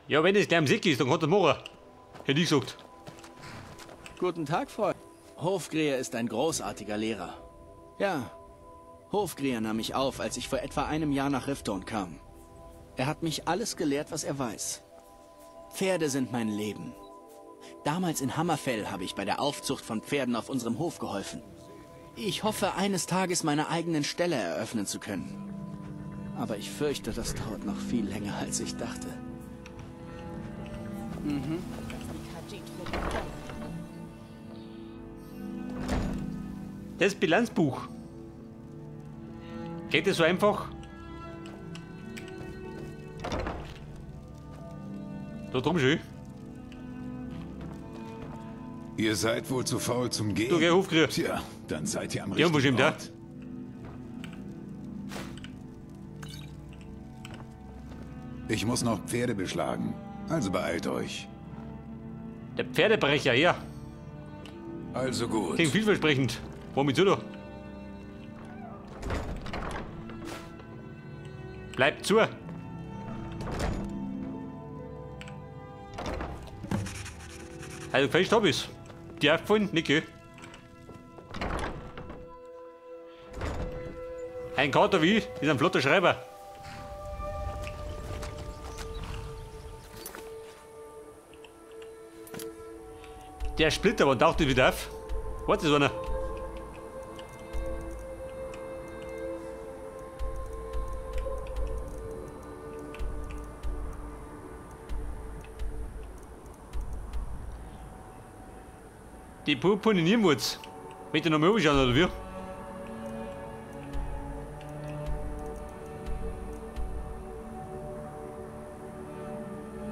Ja, wenn es gleich am Sick ist, dann kann das machen. Hätte ich gesagt. Guten Tag, Freund. Hofgrier ist ein großartiger Lehrer. Ja, Hofgrier nahm mich auf, als ich vor etwa einem Jahr nach Rifton kam. Er hat mich alles gelehrt, was er weiß. Pferde sind mein Leben. Damals in Hammerfell habe ich bei der Aufzucht von Pferden auf unserem Hof geholfen. Ich hoffe, eines Tages meine eigenen Ställe eröffnen zu können. Aber ich fürchte, das dauert noch viel länger, als ich dachte. Mhm. Das Bilanzbuch. Geht das so einfach? Da drum schön. Ihr seid wohl zu faul zum Gehen. Du, geh, Hofgrier. Tja, dann seid ihr am richtigen Ort. Ich muss noch Pferde beschlagen. Also beeilt euch. Der Pferdebrecher, ja. Also gut. Klingt vielversprechend. Womit zu da? Bleibt zu. Also gefälscht hab ich's. Die aufgefallen? Nicht, gell? Ein Kater wie ich ist ein flotter Schreiber. Der Splitter, wann taucht der wieder auf? Warte, ist einer. Die purpurne Niermurz. Möchte ich noch mal anschauen, oder wie?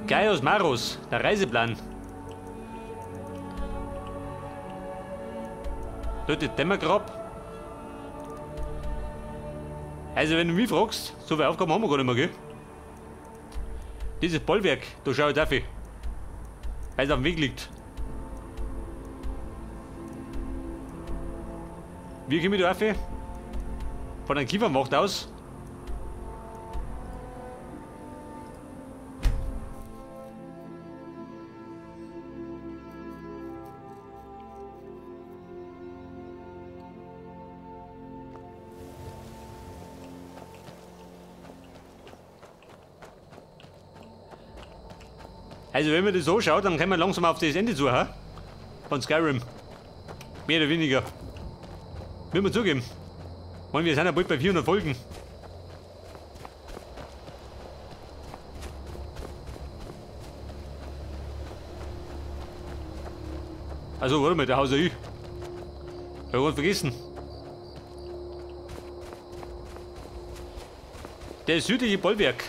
Gaius Maros, der Reiseplan. Dort der Dämmergrab. Also wenn du mich fragst, so viele Aufgaben haben wir gar nicht mehr, gell? Dieses Bollwerk, da schau ich drauf. Weil es auf dem Weg liegt. Wie komme ich da rauf? Von einem Kiefernwacht aus. Also wenn man das so schaut, dann können wir langsam auf das Ende zu, ha? Von Skyrim. Mehr oder weniger. Müssen wir zugeben. Mann, wir sind ja bald bei 400 Folgen. Also, warte mal, der Haus ich. Hab ich ganz vergessen. Der südliche Bollwerk.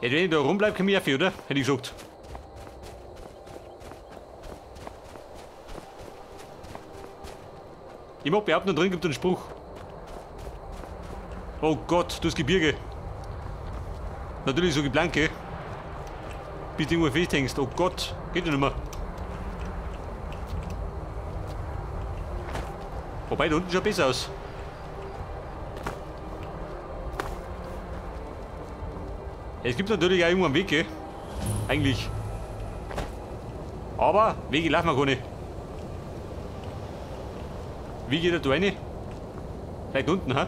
Ja, wenn ich da rumbleibe, komme ich auf, oder? Hätte ich gesagt. Ich mag behaupten, da drin gibt es einen Spruch. Oh Gott, das Gebirge. Natürlich so Geblanke. Bis du irgendwo festhängst. Oh Gott, geht ja nicht mehr. Wobei, da unten schaut besser aus. Es gibt natürlich auch irgendwo einen Weg, gell? Eigentlich. Aber Wege laufen wir gar nicht. Wie geht er da rein? Vielleicht unten, ha?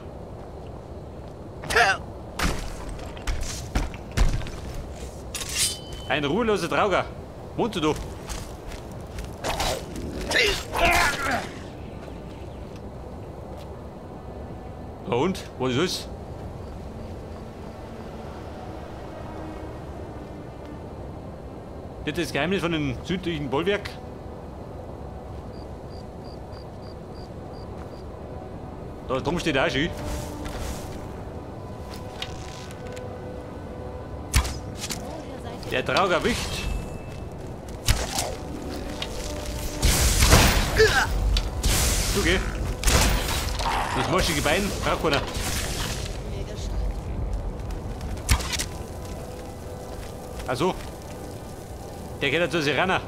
Ein ruheloser Trauger. Wohnst du da? Ja und? Was ist das? Das ist das Geheimnis von dem südlichen Bollwerk. Da drum steht auch schön. Der Trauger wicht. Du geh. Das moschige Bein braucht keiner. Also. Der geht ja zu Serana.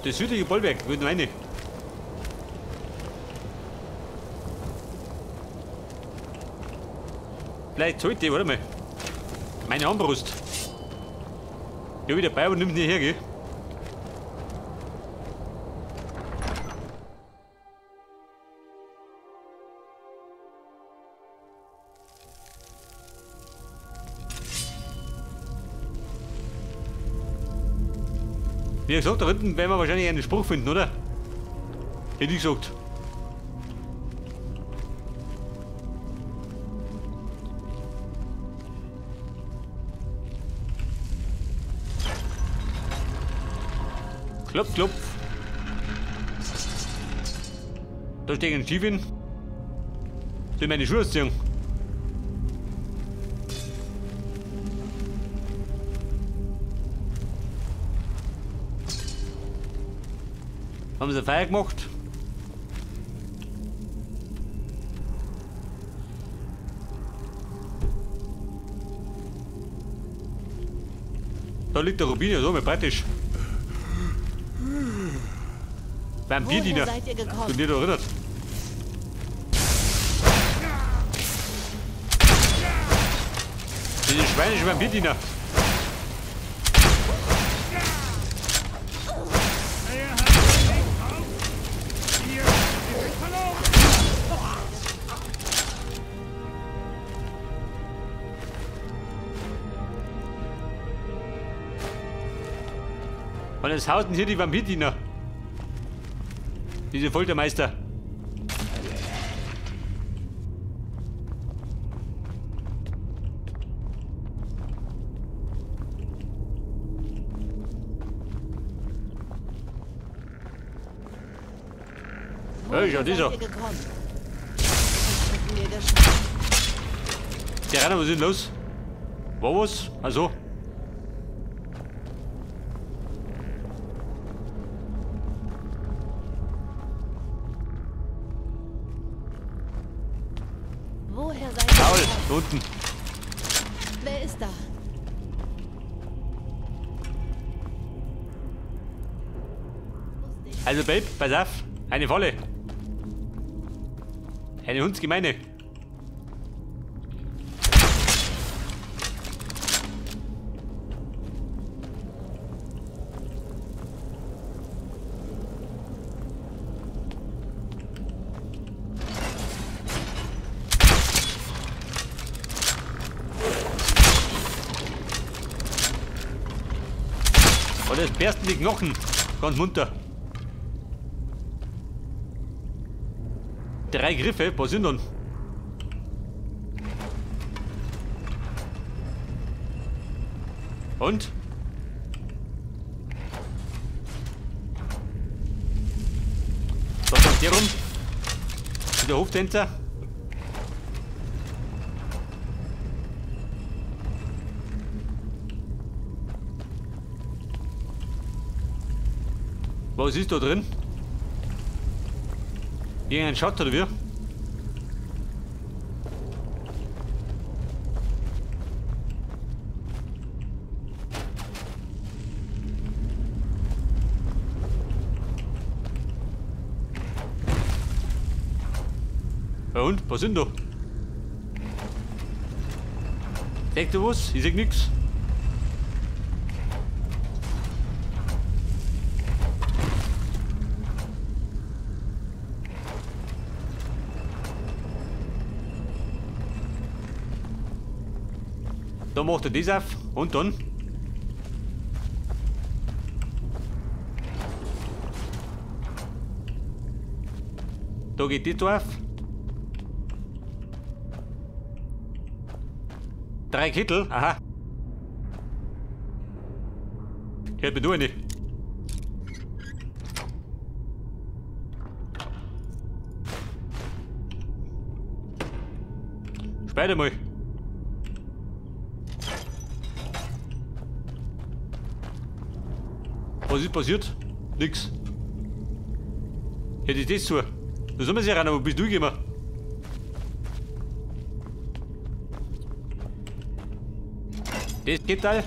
Das südliche Bollwerk, würde meine. Vielleicht sollte ich, warte mal. Meine Armbrust. Ja, wieder bei, aber nimmt nicht her, gell? Wie gesagt, da hinten werden wir wahrscheinlich einen Spruch finden, oder? Hätte ich gesagt. Klopf, klopf. Da steht ein Schiff hin. Soll ich meine Schuhe ausziehen? Haben sie Feuer gemacht? Da liegt der Rubin, so mal praktisch. Vampirdiener. Du dir doch erinnert. Diese schweinische Vampirdiener. Und es hausen hier die Vampirdiener. Diese Foltermeister. Hey, schau dieser. Der Rainer, was ist denn los? War was? Also. Woher seid ihr Paul, gekommen? da unten. Wer ist da? Also Babe, pass auf. Eine Falle. Eine Hundsgemeine. Und es bersten die Knochen. Ganz munter. 3 Griffe, was sind denn? Und? Was kommt hier rum? Der Hoftänzer? Was ist da drin? Irgendein Schatz oder wie? Ja und? Was sind da? Seht ihr was? Ich seh nix. Da macht er das auf und dann. Da geht das da auf. 3 Kittel, aha. Hört mir du eine. Später mal. Was ist passiert? Nix. Hätte ich das zu. Da soll man sich rein, aber bist du gekommen? Das geht da.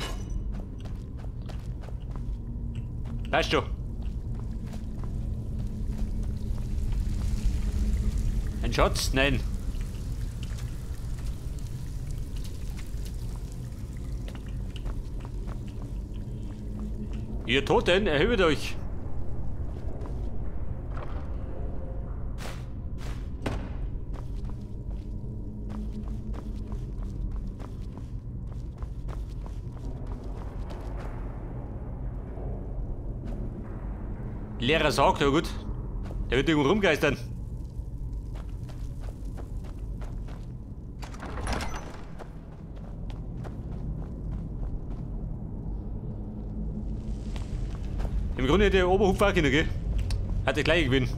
Passt schon. Ein Schatz? Nein. Ihr Toten, erhöht euch! Leerer Sarg, ja gut. Der wird irgendwo rumgeistern. Im Grunde hätte der Oberhupfer auch können, gell? Hat der gleiche gewinnt.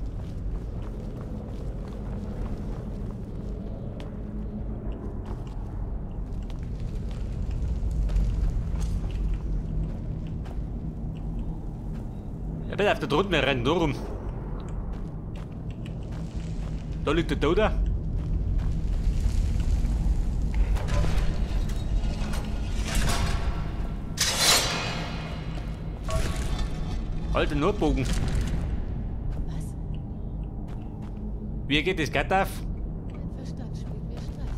Ja, bitte auf der drunten mehr rennen, da rum. Da liegt der Toter. Alter Nordbogen. Was? Wie geht das Gatter auf? Mein Verstand spielt mir Streiche.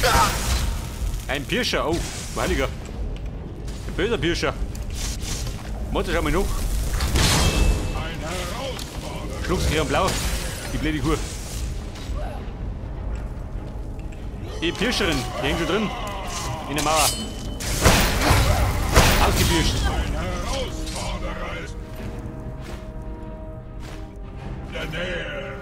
Was? Ein Pirscher, oh, heiliger. Ein böser Pirscher. Warte, schau mal noch. Schluck's und blau. Die blöde Kuh. Die Pirscherin, die hängt schon drin. In der Mauer. Ausgepirscht. Ein Herausforderer ist in der Nähe.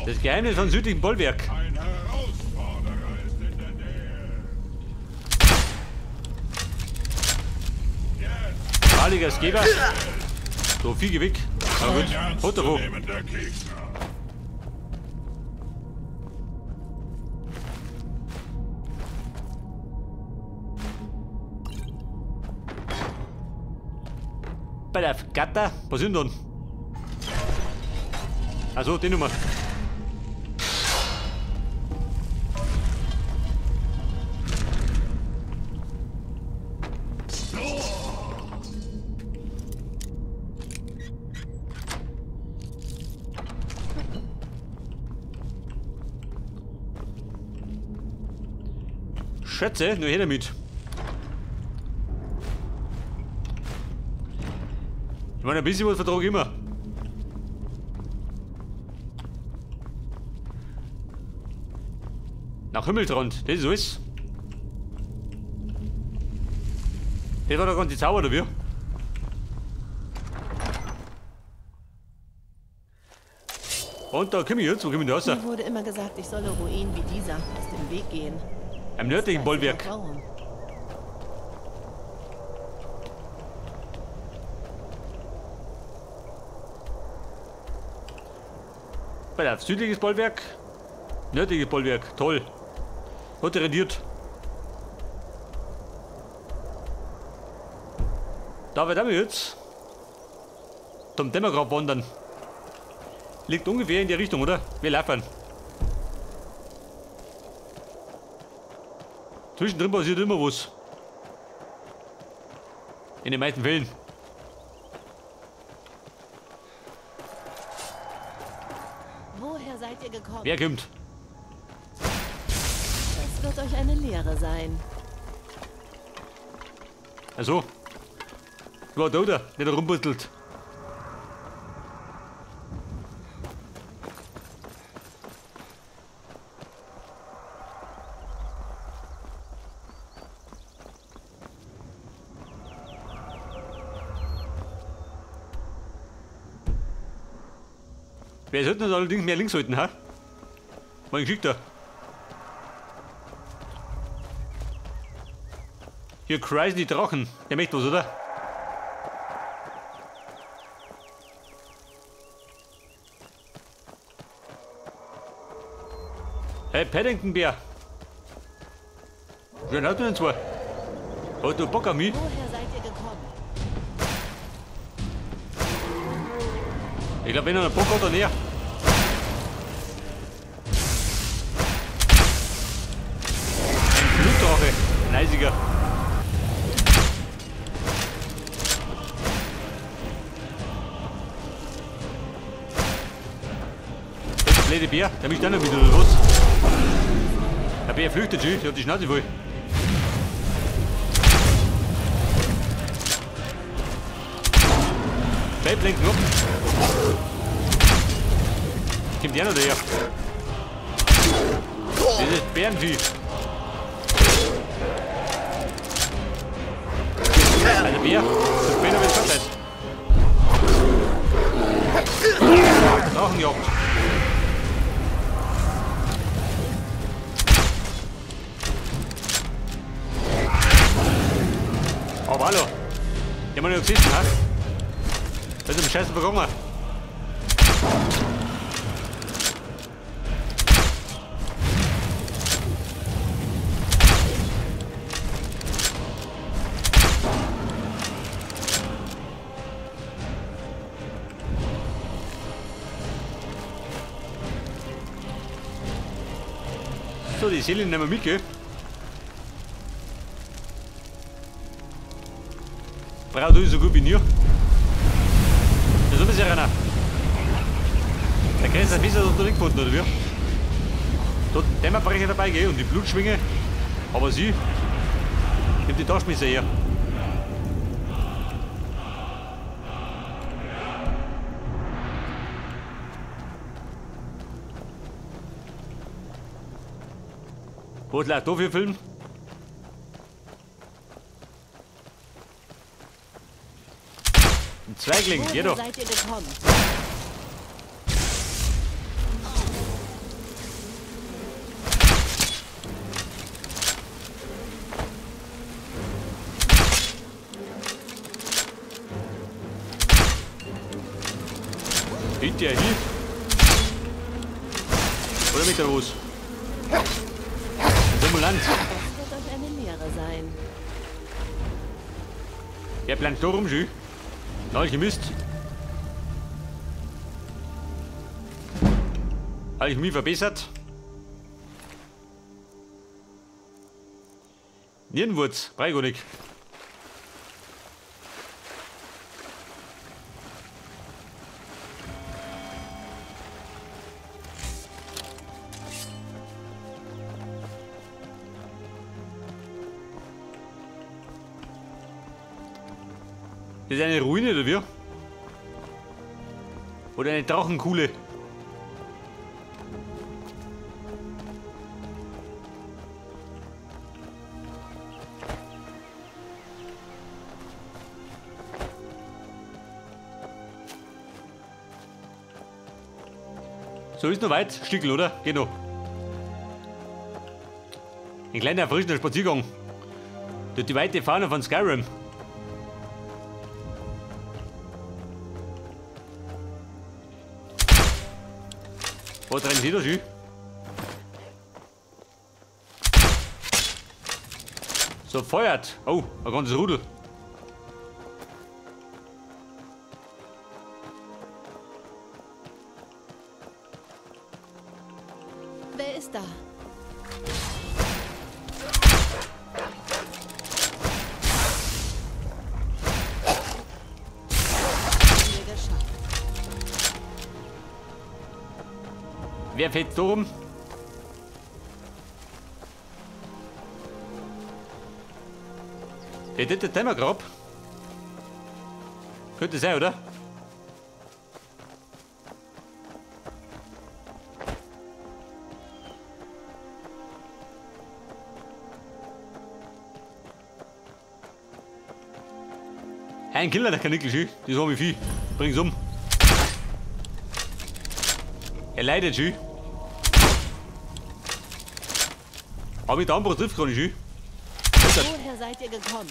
Das Geheimnis von südlichen Bollwerk. Ein Herausforderer ist in der Nähe. Jetzt. Heiliger Skeber. So viel Gewicht. Aber gut. Holt doch hoch. Bei der Gatter. Was sind denn? Also die Nummer. Schätze, nur her damit. Ich meine, ein bisschen was vertrag ich immer. Nach Himmeltrand, das ist alles. Das war der ganze Zauber, oder wie? Und da komme ich jetzt, wo komme ich da raus? Mir wurde immer gesagt, ich solle Ruinen wie dieser aus dem Weg gehen. Am nördlichen Bollwerk. Bei auf südliches Bollwerk, nördliches Bollwerk, toll. Hat rendiert. Da wird wir jetzt zum Dämmergrab wandern. Liegt ungefähr in die Richtung, oder? Wir laufen. Zwischendrin passiert immer was. In den meisten Fällen. Woher seid ihr gekommen? Wer kommt? Das wird euch eine Lehre sein. Also. War da, oder? Der da rumbuttelt. Wir sollten uns allerdings mehr links halten, ha? Mein geschickter. Hier kreisen die Drachen. Der möchte was, oder? Hey, Paddington Bär. Schön hast du denn zwei? Hast du Bock auf mich? Woher seid ihr gekommen? Ich glaube, wenn er einen Bock hat, dann näher. Ein Blutdrache. Ein eisiger. Das blöde Bär, der mischt auch noch mit, oder was? Der Bär flüchtet schon, der hat die Schnauze voll. Bleib lenken ab. Kommt der noch daher? Das ist Bärenvieh. Also Bär, das Bär wird schon. Drachenjagd. Aber hallo. Die haben wir noch gesessen, ha? Das ist im Scheiße vergangen. So, die Seele nehmen wir mit, gell? Braucht du so gut wie nie. Das ist ja einer. Der Chris hat Messer hat noch nicht gefunden, oder wie? Da hat ein Dämmerbrecher dabei, gell? Und die Blutschwinge. Aber sie nimmt die Taschenmesser her. Was läuft da für Film? Ein Zweigling, geh doch. Seid ihr gekommen? Hinter hier. Oder mit der was? Ein Simulant. Das wird euch eine Lehre sein. Der bleibt da rum, schön. Alchemist. Habe ich mich verbessert? Nierenwurz, Breigonig. Das ist eine Ruine, oder wie? Oder eine Drachenkuhle. So, ist noch weit. Stickel, oder? Geht noch. Ein kleiner erfrischender Spaziergang. Durch die weite Fahne von Skyrim. Was rennen Sie da schön? So, feuert! Oh, ein ganzes Rudel. Wer ist da? Wer fährt da rum? Der dritte Dämmergrab. Könnte sein, oder? Ein Killer, der Kanickel, schön. Das war mir viel. Bring's um. Er leidet schön. Aber mit der Armbrust trifft gar nicht schön. Woher seid ihr gekommen?